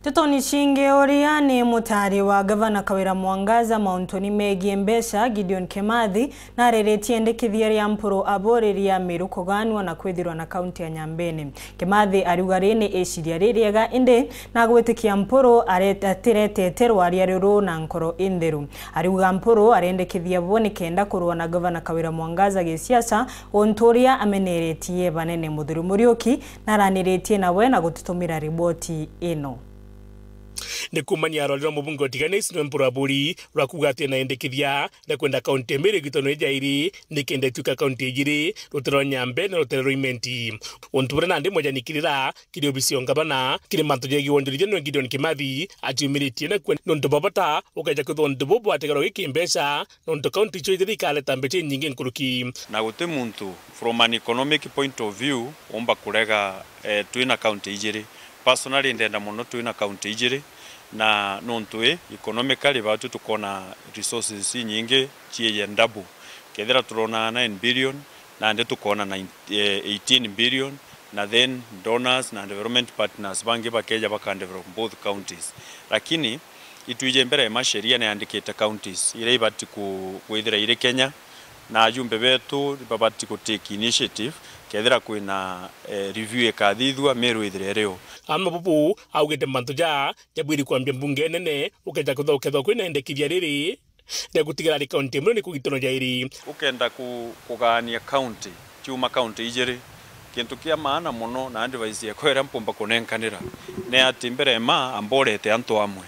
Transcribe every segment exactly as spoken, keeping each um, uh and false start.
Ntetoni cingi, uria ni mutari wa Gavana Kawira Mwangaza mauntuni megie mbeca, Gideon Kimathi, nareretie endekithia ria Mpuru Aburi ria Miru kuganwa na kwithirwa na kaunti ya Nyambene. Kimathi ariuga ri ni iciria ririega, indi nagwitikia Mpuru are-, atiretete rwaria ruru na nkoro intheru. Ariuga Mpuru arendekithia bo nikenda kurua na Gavana Kawira Mwangaza gisiasa, untu uria ameneretie banene. Muthuri Muriuki naraniritie nawe na gututumira riboti ino. Ni kuumania rwaria rwa mubunge wa Tigania East Mpuru Aburi rwa kuuga ati ena endekithia na kwenda kaunti mbiri igitano ijairi, nikenda ituika kaunti ijiri, rutere rwa Nyambene na rutere rwa Imenti. Untu buria nandi mwejanikirira kiri obisi ya ngavana, kiri mantu jegie wonjorithia niwe Gideon Kimathi aciumiritie nakua, nontu bwa bata ukeja kwithwa untu buu bwategerwa gikimbeca, nontu kaunti icio ijiri ikareta mbeca inyingi nkuruki. Na guti muntu, from an economic point of view, umba kurega, eh, twina kaunti ijiri. Personally, ndenda mono twina kaunti ijiri, na nontu i economically batu tukona resources inyingi cieye double. Kethira turona nine billion, nandi tukona nine, eh, eighteen billion, na then donors na development partners bangi bakeja baka develop both counties. Lakini itwije mbere ya sheria niyandikite counties iria ibati ku-, kwithira iri Kenya, na ajumbe betu babati ku take initiative kethira kwina, eh, review ikathithua, Meru ithire irio. Ama bubu augite mantu ja jabwiri kwambia mbunge nene, ukeja kutho-, ukethwa kwina endekithia riri ria gutigara ri kaunti imwe ni kugitano jairi. Ukenda ku-, kugania kaunti, ciuma kaunti ijiri, kintu kia maana mono na advice yekwa iria mpumba kunenkanira ni ati mbere ma amborete antu amwe,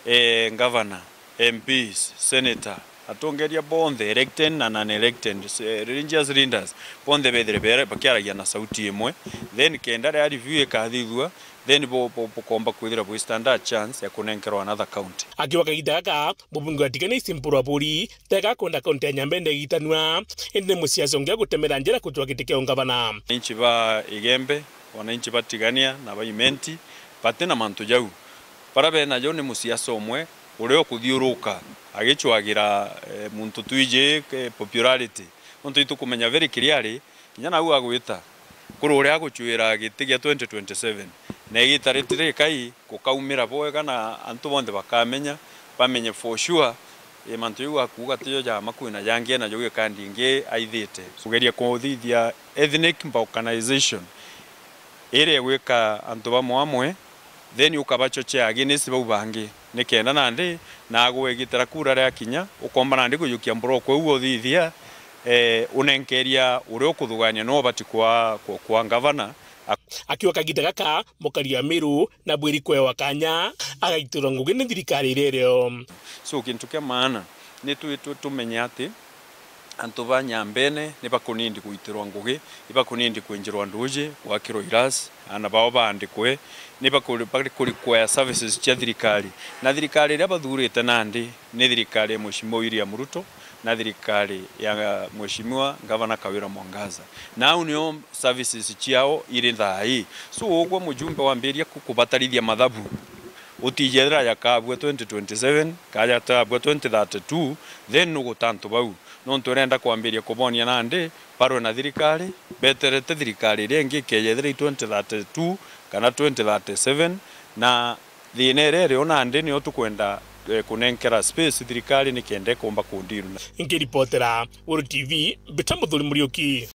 eh, ngavana, M Ps, senator, atongeria bonthe, elected na non-elected, eh, religious leaders, bonthe bethire bere-, bakiaragia na sauti imwe, then kenda riria review ikathithua, then bo-, bo-, bukomba kwithira bwi stand a chance ya kunenkerwa another county. Akiuga kagita gaka, mubunge wa Tigania East Mpuru Aburi tega kwenda kaunti ya Nyambene igitanua, indi ni musiasa ungi agutemera njira kutua giti kia ungavana. Wananchi ba Igembe, wananchi ba Tigania na ba Imenti, bati na mantu jau. Bara benajo ni musiasa umwe uria ukuthiuruka agicwagira, eh, muntu twiji, eh, popularity. Nontu itukumenya very clearly, kinya nau agwita, kuri uria agucuira giti gia twenty twenty-seven. Na igita riti rikai gukaumira bwega na antu bonthe bakamenya, bamenye for sure, eh, mantu jau akuuga tijo ja ma, kwina jangi enajo gikandi ingi aithite. Kugeria kuthithia ethnic balkanization, iria igwika antu bamwe amwe, then ukabachochea against bau bangi, nikenda nandi nagwe igita ria kura riakinya, ukomba nandi kujukia mburoko uu uthithia, eh, unenkeria uria ukuthugania no ubati kwa, kwa, kwa ngavana. Akiuga kagita gaka, mukari wa Meru nabwiri kwewa kanya agaitirwa ngugi ni thirikari iria irio. So, kintu kia maana ni twi-, twi-, tumenye ati antu ba Nyambene ni bakunindi gwitirwa ngugi, ni bakunindi kwinjirwa nduji, gwakirwa irasi, aana bao baandikwe, ni bakuri-, bari ku require services cia thirikari. Na thirikari iria bathurite nandi ni thirikari ya Mheshimiwa William Ruto na thirikari ya Mheshimiwa Ngavana Kawira Mwangaza. Na au nio services ciao iri thaa ii. So, ugwe mujumbe wambiria ku-, kubatarithia mathabu, utijethira jakabua twenty twenty-seven, kana jakabua twenty thirty-two, then nuguta antu bau. Nontu urenda kwambiria kubonia nandi barwe na thirikari, beterete thirikari iria ingi ikejethira i twenty thirty-two kana twenty thirty-seven, na thina iria irio nandi nio tukwenda, eh, kunenkera space thirikari nikenda ikomba kundiru na. Nkiripotera Weru T V, mbita Muthuri Muriuki.